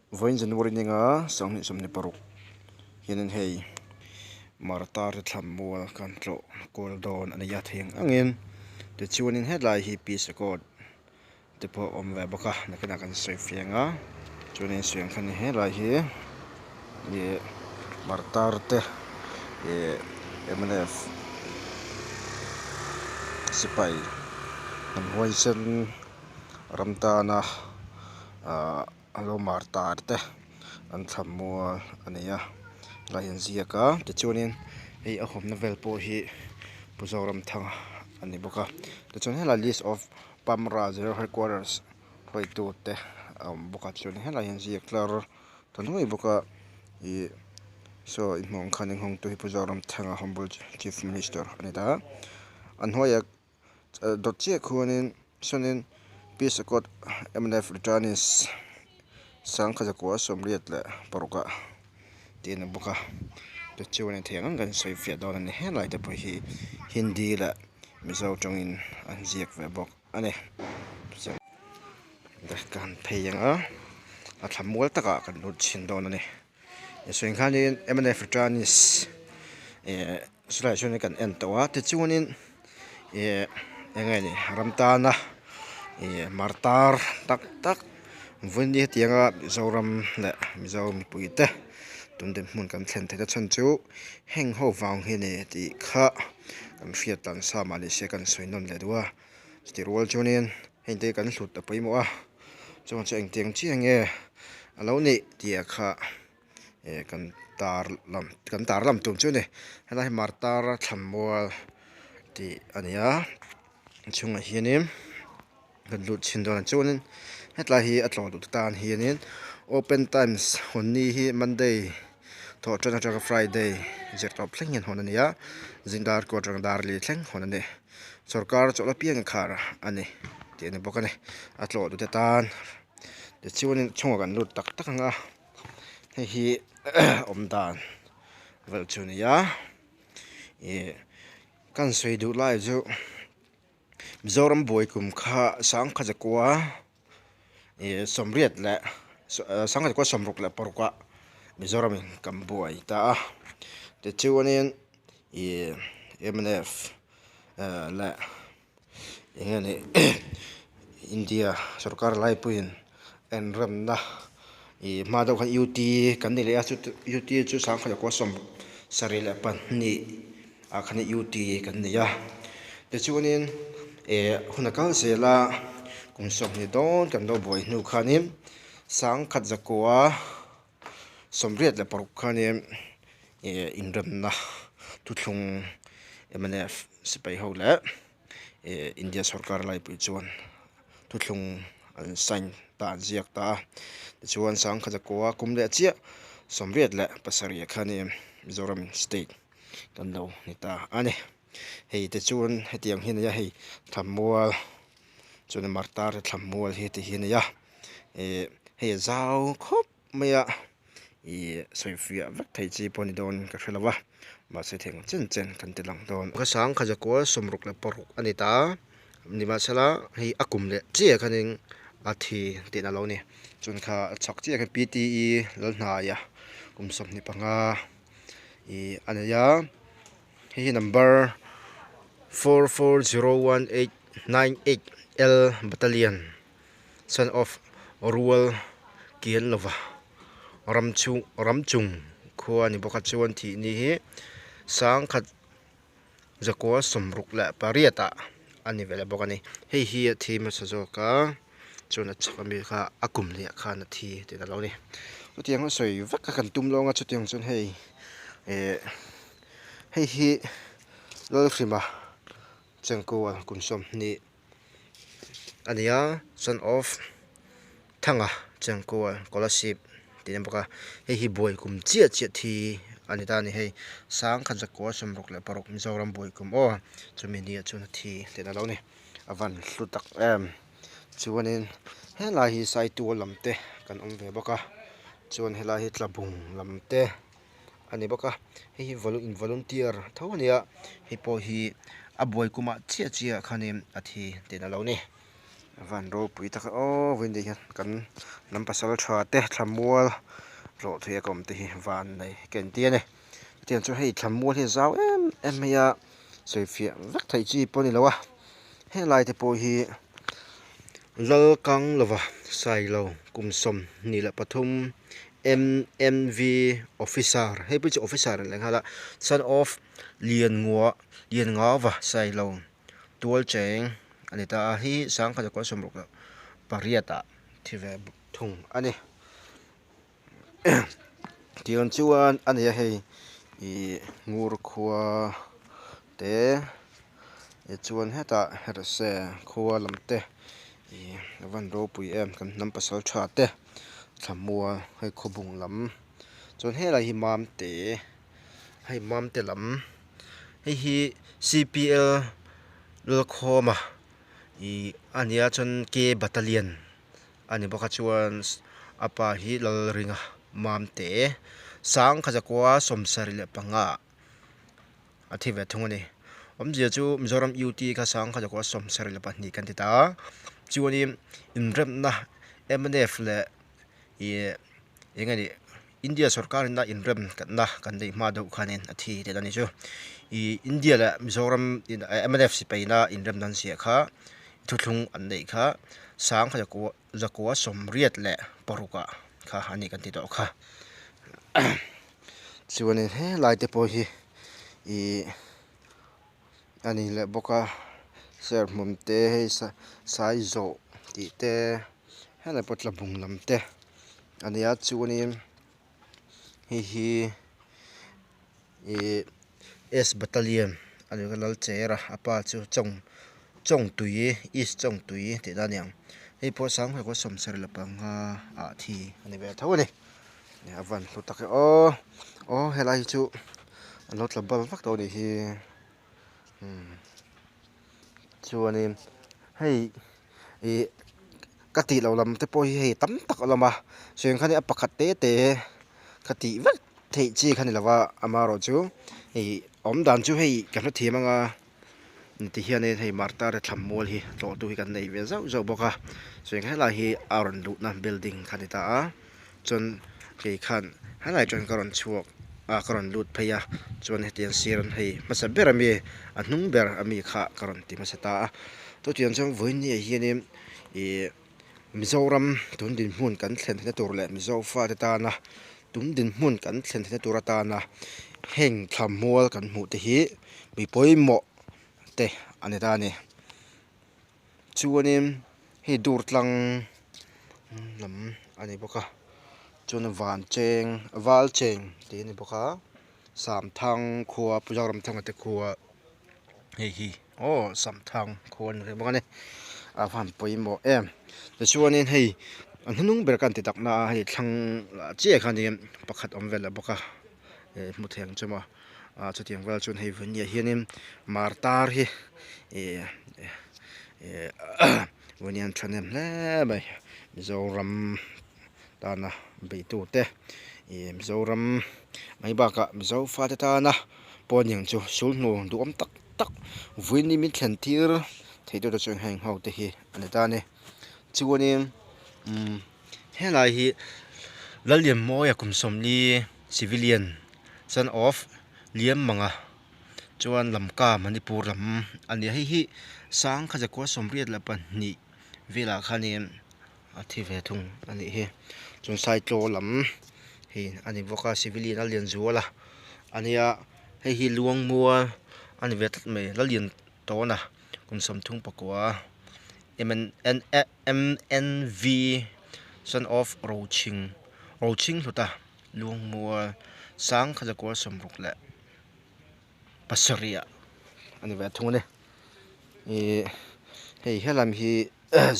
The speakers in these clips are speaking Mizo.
Vawiin January ninga 2026 hianin hei Martar thlammual kan tlawh kual dawn a ni a thei ang angin tichuanin hetlai hi Peace Accord te pawh a awm ve bawk a nakinah kan sawi fiang a chuanin sawi ang khan helai hi ih Martar te ih mnf sipai hnam huaisen ram tana ahh a lo mar tar te an thlamual a ni a helai hi an ziak a tichuanin hei a hawmna vel pawh hi Pu Zoramthanga a ni bawk a tichuan helai list of Pamra zero headquarters hruaitu te a awm bawk a chuan helai hian ziak tlar ta nuai bawk a ih saw i hmuh ang khan inghawngtu hi Pu Zoramthanga Humble Chief Minister a ni ta a hnuaiah dawt chiah khuanin sawnin Peace Accord mnf returnees 1986 ah tih a ni bawk a tichuan thei ang ang kan sawi fiah dawn a ni helai te pawh hi Hindi leh Mizo tawngin an ziak ve bawk a ni ka han phei ang a a thla mual takah kan lut chhin dawn a ni sawi ang khanin mnf returnees eh Chulaiah chuanin kan en tawh a tichuanin ih eng nge ni ram tana ih martar tak tak vawiin hetianga Mizoram leh Mizo mipui te tun dinhmun kan thlen theihna chhan chu heng ho vang hi a ni tih kha kan hriat dan sa mah ni se kan sawi nawn leh duh a chutih rual chuanin heng te hi kan hlut a pawimawh a chuan chu engtiang chiah nge a lo nih tih ah kha. Eh kan tar lam kan tar lam tum chu a ni helai hi martar thlanmual tih a ni a a chhungah hianin kan lut chhin dawn a chuanin hetlai hi a tlawh duh te tan hianin open times hawn ni hi monday thawh tan atanga friday zirtawp thleng hian hawn a ni a zing dar kawt atanga dar li thleng hawn a ni sawrkar chawlh apiang a khar a ni tih a ni bawk a ni a tlawh duh te tan tichuanin chhungah kan lut tak tak ang a. Hei hi awm dan vel chu a ni a ih kan sawi duh lai chu Mizoram buai kum kha sangkhatzakua ih sawmriat leh sangkhatzakua sawmruk leh paruk ah Mizoram in kan buai ta a tichuanin ih mnf leh eng nge ni India sorkar laipuiin enremna ih hma deuh khan UT kan ni leh a chu UT chu 1972 ah khan UT kan nei a tichuanin eh hun a kal zel a kum 20 dawn kan lo buai hnu khanin 1986 khanin ih inremna thuthlung mnf sipai ho leh ih India sorkar laipui chuan thuthlung an sign ta an ziak ta a tichuan 1987 ah khanin Mizoram state kan lo ni ta a ni hei tichuan hetiang hi a ni a hei thlanmual chuan martar thlanmual hi ti hi a ni a ih hei a zau khawp mai a ih sawi fiah vek thei chi pawh a ni dawn ka hre lo va mahse theng chen chen kan ti lang dawn ka 1966 a ni ta nimahsela hei a kum leh chiah khanin a thi tihna a lo ni chuan kha a chhak chiah khan P T E Lalhnaia kum 25 ih a nei a hei hi number 440189 L battalion. Son of rual kian lova ram chhung ram chung khua a ni bawk a chuan thih ni hi 1968 ah a ni ve leh bawk a ni hei hi a thi hmasa zawk a chuan a chhak ami kha a kum leh ah khan a thi tih a lo ni chutiang a sawi vek a kan tum lawng a chutiang chuan hei eh hei hi Lalhrima Chengkawl kum 20. A ni a son of Thanga Chengkawl Kolasib tih a ni bawk a hei hi buai kum chiah chiah thi a ni ta a ni hei 1966 Mizoram buai kum aw chumi ni ah chuan a thi tih a lo ni a van hlu tak em chuanin helai hi Saitual lam te kan awm ve bawk a chuan helai hi Tlabung lam te a ni bawk a hei hi in volunteer tho a ni a hei pawh hi a buai kumah chiah chiah khanin a thi tih a lo ni. A van ropui tak e aw vawiin ah hian kan hnam pasal tha te thlamual tlawh thei a ka awm te hi van nei ka inti a ni chutiang chu hei thlamual hi a zau em em mai a sawifiah vek theih chi pawh a ni lo a helai te pawh hi Lalkang lova Sailo kum 23 M_N_V officer hei pawh chu officer a ni leh nghal a son of Lianngua Lianngauva Sailo tual cheng a ni ta a hi 1968 ah thi ve thung a ni. Tiang chuan a ni a hei ih ngur khua te tichuan hetah herhse khua lam te ih a van ropui em kan hnam pasal tha te thlamual hei khawbung lam chuan helai hi mamte hei mamte lam hei hi c p l lalkhawma ih a nia chuan k battalion. A ni bawk a chuan a pa hi Lalringa Mamte 1975 a thi ve thung a ni. Awmzia chu Mizoram UT kha 1972 kan ti ta a, chuanin inremna mnf leh ih eng nge ni India sorkar ina inrem katna kan neih hma deuh khanin a thi tih a ni chu. Ih India leh Mizoram mnf sipaina inremna an ziah kha thuthlung an neih kha 1986 ah kha a ni kan ti tawh kha. Chuanin helai te pawh hi ih a ni leh bawk a serhmun te hei saizawh tih te helai pawh tlabung lam te a nia chuanin hei hi ih S battalion a ni a Lalchera a pa chu chawng chawngtui east chawngtui tih na a ni ang hei pawh 1975 ah thi a ni ve tho a ni a van hlu tak e aw aw helai hi chu an lo tla bal vak tawh a nih hi umm chuanin hei ih ka tih loh lam te pawh hi hei tam tak a awm a chuan khani a pakhat te te ka tih vek theih chi kha ni lo va amaherawhchu hei awm dan chu hei ka hrethiam anga ti hianin hei martar thlamual hi tlawhtu hi kan nei ve zauh zauh bawk a chuan helai hi a rawn luhna building kha a ni ta a chuan kei khan helai atang ka rawn chhuak a ka rawn lut phei a chuan hetiang sir an hei hmasa ber ami a hnung ber ami kha ka rawn ti hmasa ta a chutiang chuan vawiin ah hianin ih Mizoram tun dinhmun kan thlen theihna tur leh Mizo fate tana tun dinhmun kan thlen theihna tur atana heng thlamual kan hmuh te hi mi pawimawh te a ni ta a ni. Chuanin hei dur tlang lam a ni bawk a chuan van cheng val cheng tih a ni bawk a Samthang khua Pu Zoramthanga te khua hei hi aw Samthang khua a ni reng bawk a ni a van pawimawh em tichuanin hei a hnung ber ka han ti tak na a hei thlang chiah khanin pakhat a awm vel leh bawk a eh hmu thei ang chu maw. Ah chutiang vel chuan hei vawnia hianin martar hi ih ih vawnia an thahnem hle mai Mizoram tana beitu te ih Mizoram mai bakah Mizo fate tana pawhniang chu sulhnu duhawm tak tak vawiin min thlen tir thei tur te chuan heng ho te hi a ni ta a ni chuanin umm helai hi Lallianmawia kum 40 civilian. Son of Liammanga chuan Lamka Manipur lam a ni a hei hi 1982 velah khanin a thi ve thung a nih hi chuan Saitlaw lam hi a ni bawk a civilian a lian zual a a nia hei hi Luangmual a ni ve tlat mai Lalian tawna kum 39 M N V son of Rochhing Rochhing hluta. Lungmual 1967 ah a ni ve thung a ni. Ih hei helam hi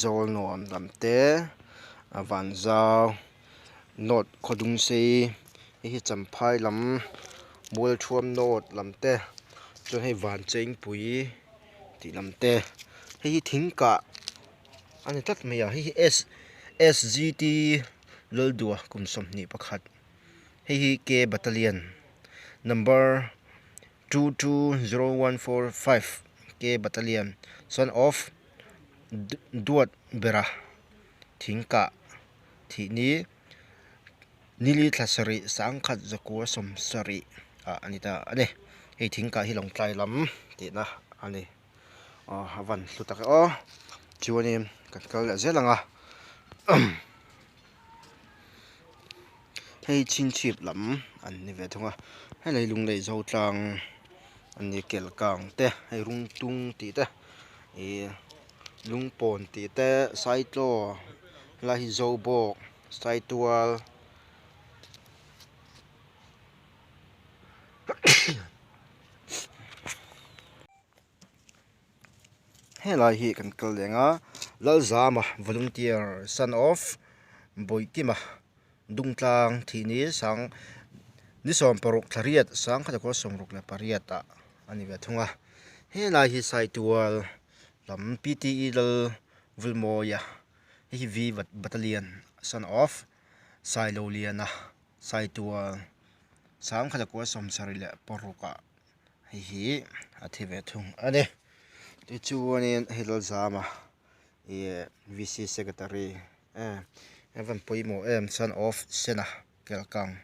zawl nuam lam te a van zau north khawdung sei hei hi champhai lam mualthuam north lam te chuan hei van chengpui tih lam te hei hi thing kah a ni tlat mai a hei hi S S G T Laldua kum 21 hei hi K battalion number 220145 K battalion son of. Duat bera thing kah thih ni nili thla sarih sangkhat zakua 70 ah a ni ta a ni. Hei thing kah hi Lawngtlai lam tihna a ni. Aw a van hlu tak e aw chuanin kan kal leh zel ang a hei chhingchhip lam an ni ve thung a hei leilung leh zo tlang an ni kelkang te hei rungtung tih te ih lungpawn tih te saitlaw helai hi zobawk saitual. Helai hi kan kal leng a Lalzama volunteer son of Bawihkima Dungtlang thih ni sang ni 60 thla riat 1968 ah a ni ve thung a helai hi Saitual lam P_T_E Lal Vulmawia hei hi V Battalion son of Sailoliana Saitual 1976 ah. Hei hi a thi ve thung a ni tichuanin hei Lalzama ih V_C secretary em a van pawimawh em son of Sena Kelkang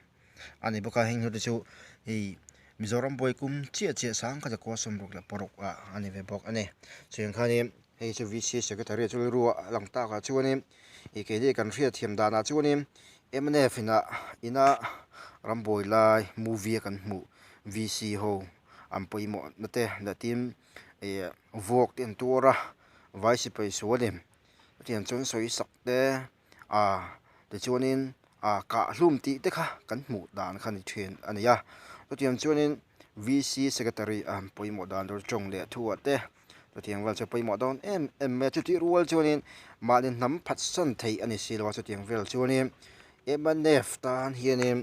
a ni bawk a heng ho te chu hei Mizoram buai kum chiah chiah 1966 ah a ni ve bawk a ni chuan khanin hei chu V_C secretary chu rilru a lang tak ah chuanin ih keini kan hriatthiam danah chuanin M_N_F inah ina rambuai lai movie a kan hmuh. V_C ho an pawimawh na te leh tin ih vuak te an tuar a vai sipai sualin chutiang chuan sawi sak te ah tichuanin ah kah hlum tih te kha kan hmuh dan kha a ni thin a ni a chutiang chuanin V_C secretary an pawimawh dan tur tawng leh thu ah te chutiang vel chu a pawimawh dawn em em mai a chutih rual chuanin mahni hnam phatsan theih a ni si lo a chutiang vel chuanin M_N_F tan hianin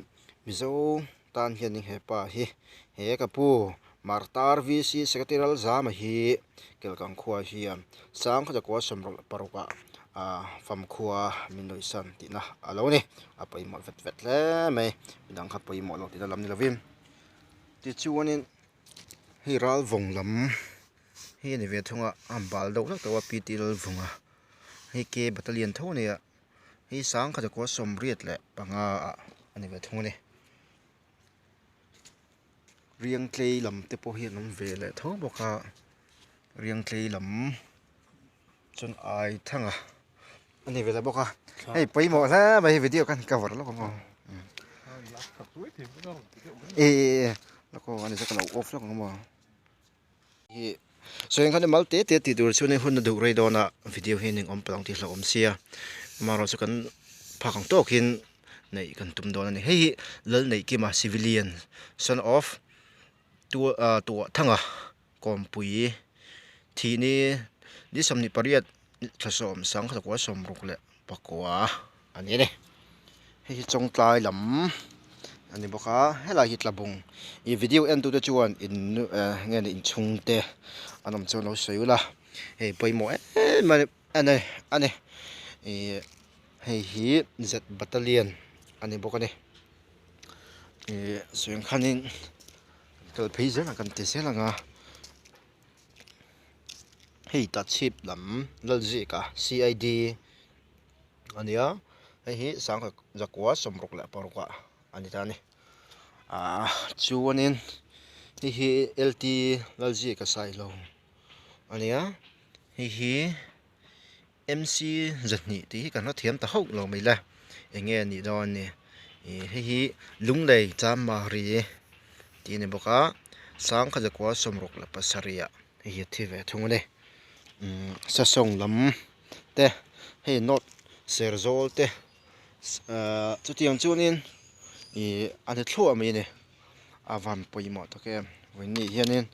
Mizo tan hianin hepa hi he ka pu Martar VC Secretary Lalzama hi Kelkang khua hian 1966 ah ah famkhua min lawihsan tihna a lo ni a pawimawh vet vet hle mai midang kha pawimawh lo tihna lam ni lovin tichuanin hei Ralvawng lam hi a ni ve thung a a bal deuh hlek tawh a PT Lalvunga hei K Battalion tho a ni a. Hei 1985 ah a ni ve thung a ni. Riangtlei lam te pawh hi an awm ve leh tho bawk a, Riangtlei lam chuan ai thang a a ni ve leh bawk a. Hei pawimawh hle mai hi video khan cover lawk ang aw. E e e lawk aw a ni chu ka lo off lawk ang maw. Hi sawi ang khan mal te te tih tur chuan hun a duh rei dawn a video hi ning awm palh ang tih hlauhawm sia amaherawhchu kan phak ang tawkin neih kan tum dawn a ni hei hi Lalneihkima civilian son of Tuahthanga Kawmpui thih ni ni 28 thla 10 1964 a ni a ni. Hei hi Chawngtlai lam a ni bawk a helai hi Tlabung ih video en tute chuan in nge ni inchhung te an awm chuan lo sawi ula hei pawimawh em em a ni a ni ih hei hi Z Battalion a ni bawk a ni ih sawi ang khanin kal phei zel ang kan ti zel ang a. Hei tachhip lam Lalzika C_I_D a ni a hei hi 1966 ah a ni ta a ni ahh chuanin hei hi L_T Lalzika Sailo a ni a hei hi M_C zahnih tih hi kan hre thiam ta hauh lo mai le eng nge a nih dawn ni ih hei hi Lunglei Chanmari tih a ni bawk a 1967 ah hei hi a thi ve thung a ni umm sasawng lam te hei north Serzawl te ahh chutiang chuanin ih a ni thluah mai a ni a van pawimawh tak em vawiin hianin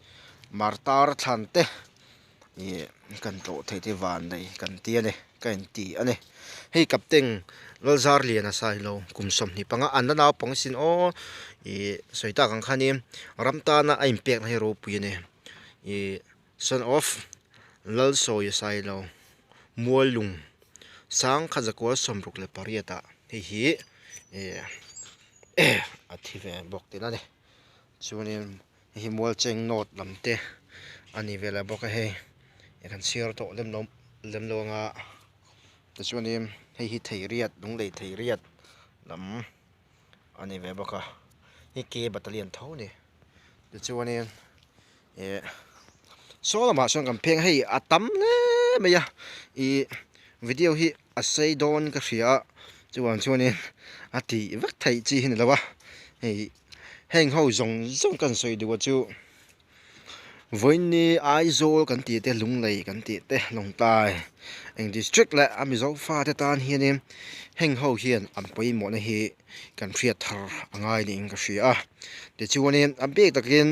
martar thlan te ih kan tlawh theih te van nei kan ti a ni ka inti a ni hei captain Lalzarliana Sailo kum 25 an la naupang sin aw ih sawi tak ang khanin ram tana a inpekna hi ropui a ni ih son of Lalsawia Sailo Muallung 1968 ah hei hi ih a thi ve bawk tihna a ni chuanin. Hei hi Mualcheng North lam te a ni vel a bawk a hei kan chhiar tawh lem lo lem lo anga tichuanin hei hi theiriat lunglei theiriat lam a ni ve bawk a hei ke battalion tho a ni tichuanin Ehh saw lamah sawn kan pheng a hei a tam hle mai a ih video hi a sei dawn ka hria a chuvang chuanin a tih vek theih chi hi ni lo a hei heng ho zawng zawng kan sawi duh a chu vawiin Aizawl kan tih te Lunglei kan tih te Lawngtlai eng district leh a Mizo fate tan hianin heng ho hian an pawimawhna hi. kan hriat thar a ngai niin ka hria a tichuanin a bik takin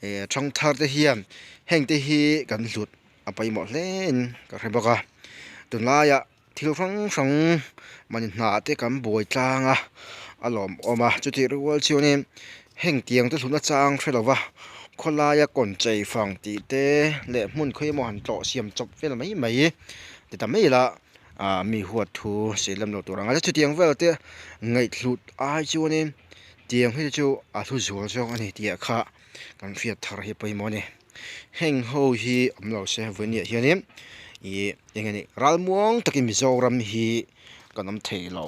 eh thangthar te hian heng te hi kan hlut a pawimawh hle in ka hre bawk a tunlaiah thil hrang hrang mahni hna te kan buai tlang a a lawmawm a chutih rual chuanin heng tiang te hlutna chang hre lova khawlaia kawn chei fang tih te leh hmun khawi emaw han tlawh siam chawp vel mai mai ti ta mai ila. ah mi huat thu sei lam lo tur ang a chutiang vel te ngaihhlut ai chuanin tiang hi chu a hlu zual zawk a ni tih ah kha kan hriat thar hi pawimawh a ni heng ho hi awm lo se vawiin ah hianin ih eng nge ni ralmuang takin Mizoram hi kan awm thei lo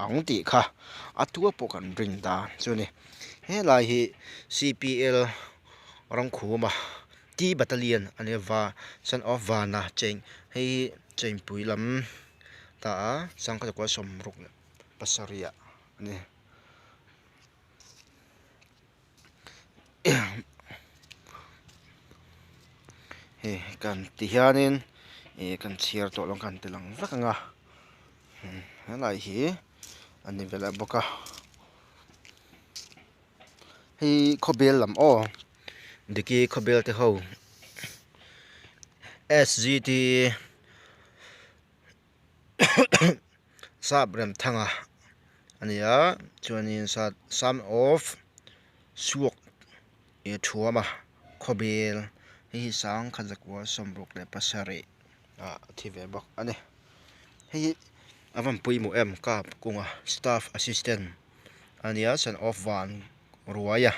ang tih kha a tua pawh kan rin dan chu a ni helai hi C P L Ramkhuma T Battalion a nia va son of Vana cheng hei hi chengpui lam ta a sangkhat zakua sawmruk leh pasarih ah a ni. Hei kan ti hianin ih kan chhiar tawh lo kan ti lang vek ang a helai hi a ni ve leh bawk a. Hei khawbel lam aw Diki khawbel te ho SGT sap Remthanga a ni a chuanin son of Suak ih Thuama khawbel hei hi sangkhat zakua sawmruk leh pasarih ah a thi ve bawk a ni hei hi a van pawimawh em kap kunga staff assistant. A nia son of van ruai a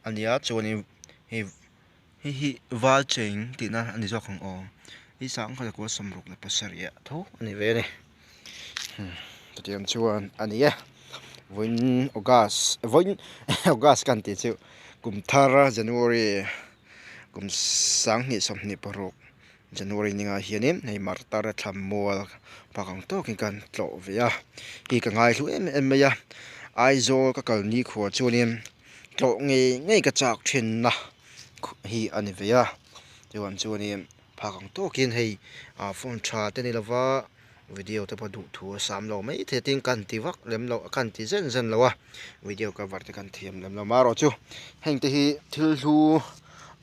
a nia chuanin hei hei hi val cheng tihna a ni zawk ang aw hi sangkhat kua sawmruk leh pasarih ah tho a ni ve a ni chutiang chuan a ni e vawiin august vawiin august ka han tih chu kum thar january kum sanghnih sawmhnih paruk. January ninga hianin hei martar a thlam mual pak ang tawkin ka han tlawh ve a hi ka ngai hlu em em mai a Aizawl ka kal ni khuah chuanin tlawh ngei ngei ka chak thinna hi a ni ve a chuan chuanin phak ang tawkin hei ah phone tha te ni lova video te pawh duh thu a sam lo mai thei a tin ka han ti vak lem lo ka han ti zen zen lo a video cover te ka han thiam lem lo marawh chu heng te hi thil hlu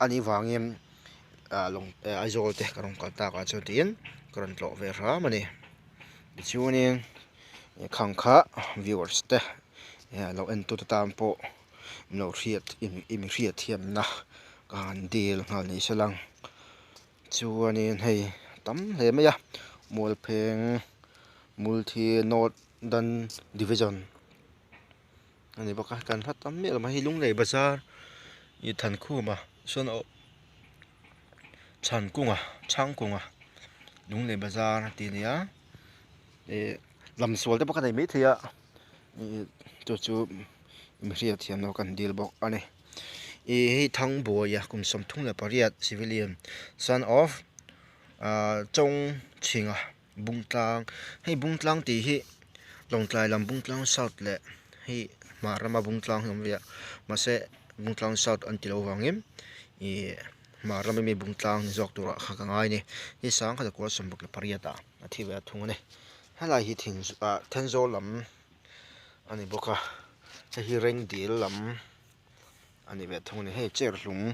a nih vangin. ah lawng eh Aizawl te ka rawn kal tak ah chuan tiin ka rawn tlawh ve hram a ni tichuanin khang kha viewers te eh lo en tute tan pawh lo hriat i mi hriat thiamna ka han dil nghal ni se lang chuanin hei a tam hle mai a Mualpheng Multhi North Dan Division a ni bawk a kan hla tam miah lo mai hei Lunglei bazar ih Thankhuma sawn aw Chhankunga Chhangkunga Lunglei bazar a tih a ni a ih lamsual te pawh ka nei maithei a ih chu chu mi hriat thiam lo kan dil bawk a ni ih hei Thangbuaia kum 38 civilian son of ah Chawngchhinga. Bungtlang hei Bungtlang tih hi Lawngtlai lam Bungtlang South leh hei hmar rama Bungtlang hi a awm ve a mahse Bungtlang South an ti lo vangin ih hmar rama mi Bungtlang ni zawk turah kha ka ngai a ni hei sangkhat a kual 68 ah a thi ve a thung a ni helai hi thing ah Thenzawl lam a ni bawk a hei hi Rengdil lam a ni ve thung a ni hei chair hlung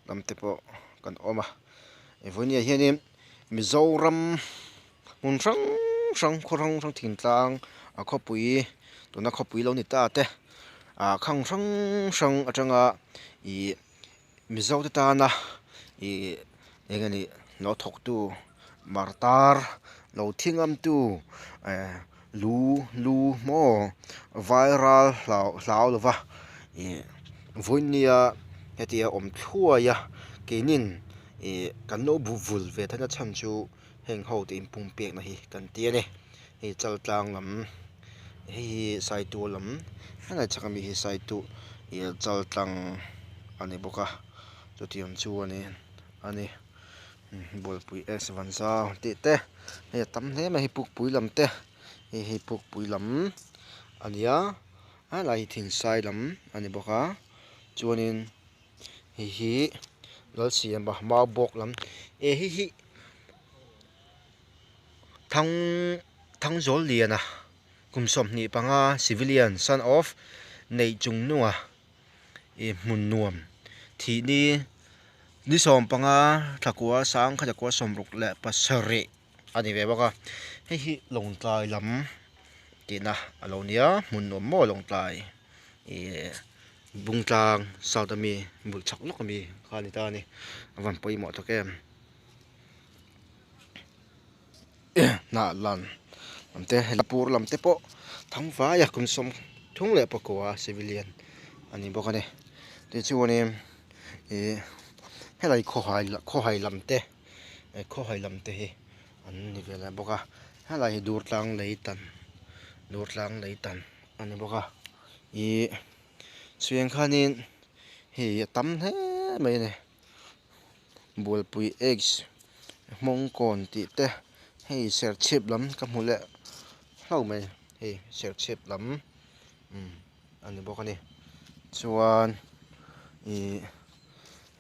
lam te pawh kan awm a vawinia hianin Mizoram hmun hrang hrang khaw hrang hrang thingtlang a khawpui tuna khawpui lo ni ta te ah khang hrang hrang atanga ih Mizo te tana ih eng nge ni lo thawk tu martar lo thi ngam tu eh lu lu maw vai ral hlau hlau lova ih vawinia hetia awm thluai a keinin. Ih kan lo bu vul ve theihna chhan chu heng ho te inpumpekna hi kan ti a ni. Hei chaltlang lam hei hi saitu lam helai chhak ami hi saitu ih chaltlang a ni bawk a chutiang chuanin a ni bualpui s vanzau tih te hei a tam hle mai hei pukpui lam te hei hi pukpui lam a ni a helai hi thingsai lam a ni bawk a chuanin. Hei hi Lalsiama mau bawk lam eh hei hi thang Thangzawlliana kum 25 civilian son of Neihchungnunga ih hmun nuam thih ni ni 15 thlakua 1967 a ni ve bawk a hei hi Lawngtlai lam tihna a lo nia hmun nuam maw Lawngtlai ih. Bungtlang south ami bul chhak lawk ami kha a ni ta a ni a van pawimawh tak em hnah lan lam te pur lam te pawh thangvaia kum 39 civilian a ni bawk a ni tichuanin ih helai khawhai khawhai lam te khawhai lam te hi an ni ve leh bawk a helai hi durtlang lei tan durtlang lei tan a ni bawk a. Ih chheng khanin hei a tam hle mai a ni bualpui eggs hmawngkawn tih te hei serchhip lam ka hmu leh hlauh mai hei serchhip lam umm a ni bawk a ni chuan ih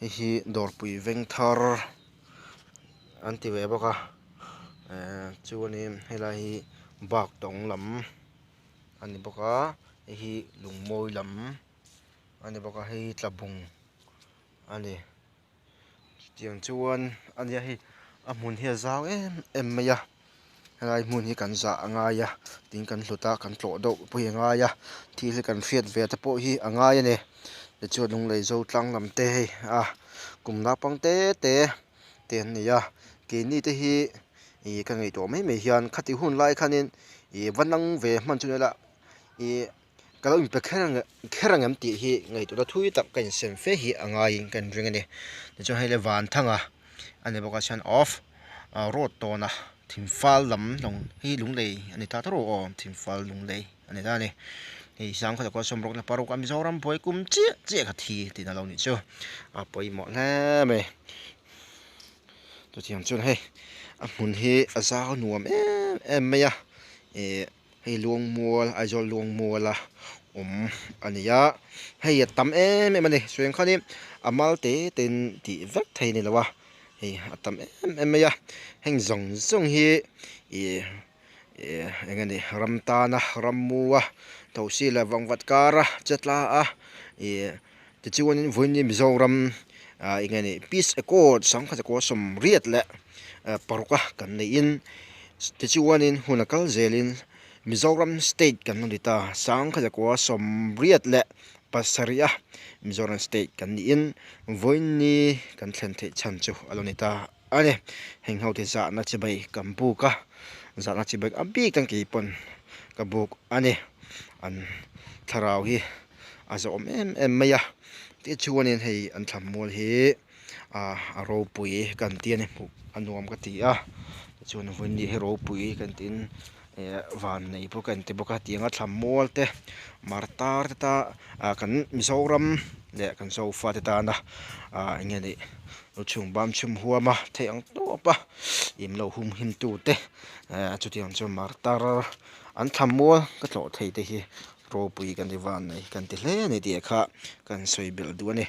hei hi dawrpui vengthar an ti ve bawk a ehh chuanin helai hi baktawng lam. A ni bawk a hei hi lungmawi lam a ni bawk a hei hi tlabung a ni chutiang chuan a nia hei a hmun hi a zau em em mai a helai hmun hi kan zah a ngai a tin kan hlut a kan tlawh deuh pawh hi a ngai a thil hi kan hriat ve te pawh hi a ngai a ni tichuan lunglei zo tlang lam te hei a kum naupang te te te an nei a keini te hi ih ka ngaihtuah mai mai hian khati hun lai khanin ih va nang ve hman chu nila ih ka lo inpe kher ang kher ang em tih hi ngaihtuahna thui tak ka insem fe hi a ngaiin ka inring a ni tichuan hei le Vanthanga a ni bawk a chuan off road tawna thingfal lam lawng hi lunglei a ni ta tawrh aw thingfal lunglei a ni ta a ni hei 1966 a Mizoram buai kum chiah chiah kha thi tihna lo nih chu a pawimawh hle mai. Chutiang chuan hei a hmun hi a zau nuam em em mai a ih hei Luangmual Aizawl Luangmual a awm a ni a hei a tam em em a ni sawi ang khanin a mal te te in tih vek thei a ni lo a hei a tam em em mai a heng zawng zawng hi ih ih eng nge ni ram tana rammu a thosi leh vangvat kara che tla a ih. Tichuanin vawiin Mizoram ah eng nge ni peace accord 1986 a kan neihin tichuanin hun a kal zelin Mizoram state kan lo ni ta 1987 a Mizoram state kan niin vawiin ni kan thlen theih chhan chu a lo ni ta a ni. Heng ho te zahna chibai kan buk a zahna chibai a bik ang keipawn ka buk a ni an thlarau hi. a zawm em em mai a tichuanin hei an thlammual hi ah a ropui kan ti a ni hmuh a nuam ka ti a tichuan vawiin hi ropui kan tiin eh vannei pawh kan ti bawk a tianga thlammual te martar te ta ah kan Mizoram leh kan zofa te tana ah eng nge nih lu chhung bam chhum huam a theih ang tawp a in lo hum him tu te eh chutiang chu martar an thlammual ka tlawh thei te hi. Ropui kan ti van nei kan ti hle a ni tih kha kan sawi belh duh a ni.